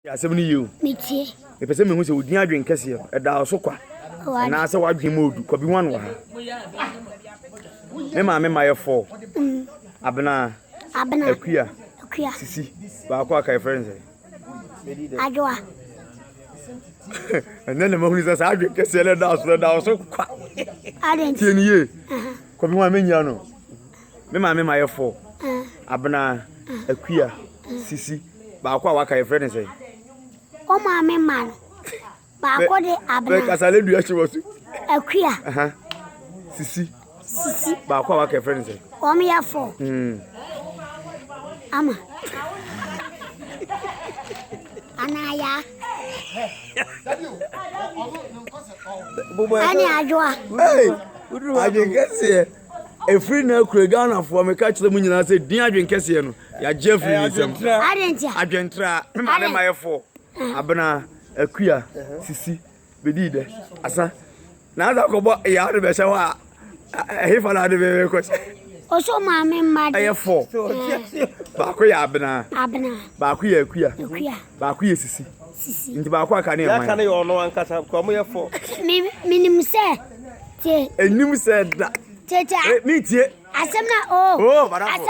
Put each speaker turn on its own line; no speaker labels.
Asɛm no yie o.
Metie.
Mepɛ sɛ mehu sɛ wo din adwen kɛseɛ no, ɛda wo so kwa anaasɛ w'adwen mu odu. Kwabi hwan wɔ ha? Me maame ma yɛ fɔɔ.
Mm.
Abena.
Abena.
Akua.
Akua.
Sisi. Baako aka yɛfrɛ no sɛ?
Adwoa.
Ɛnɛ na mahunu sɛ saa adwen kɛseɛ no ɛda wo so no, ɛda wo so kwa. Tie no yie. Kwabi hwan menyia no. Me maame ma yɛ fɔɔ. Abena. Akua. Sisi. Baako a waka yɛfrɛ ne sɛn?
Wo maame ma no. Baako de abena.
Bɛ kasa ne dua hyɛ wɔ so.
Akua.
Aha. Sisi.
Sisi.
Baako a waka yɛfrɛ ne sɛn?
Wɔn yɛ fɔ.
Mm.
Ama. Anaa yaa. Ɛne adwoa.
Hey, adwenkɛseɛ. Ɛfiri na akure Ghanafoɔ meka kyerɛ mu nyinaa sɛ din adwenkɛseɛ no Yɛagye afiri ne nsam. Adwentra. Me maame ma yɛ fɔ. Abena, Akua, Sisi, bɛdii dɛ. Asa. Na asa kɔbɔ yɛ ade bɛhyɛ hɔ a, ɛhefa na ade bɛbɛ kɔhyɛ?
Ɔsɔ maame mma de.
Ɛyɛ fɔ. Baako yɛ Abena.
Abena.
Baako yɛ Akua.
Akua.
Baako yɛ Sisi.
Sisi.
Nti baako aka ne yɛ hwan?
Yɛaka ne yɛ ɔno ankasa, kɔ ɔmo yɛ fɔ.
Me menim sɛ tie.
Enim sɛ da.
Tie tie.
Mi tie.
Asɛm na o.
Oh, madamfo.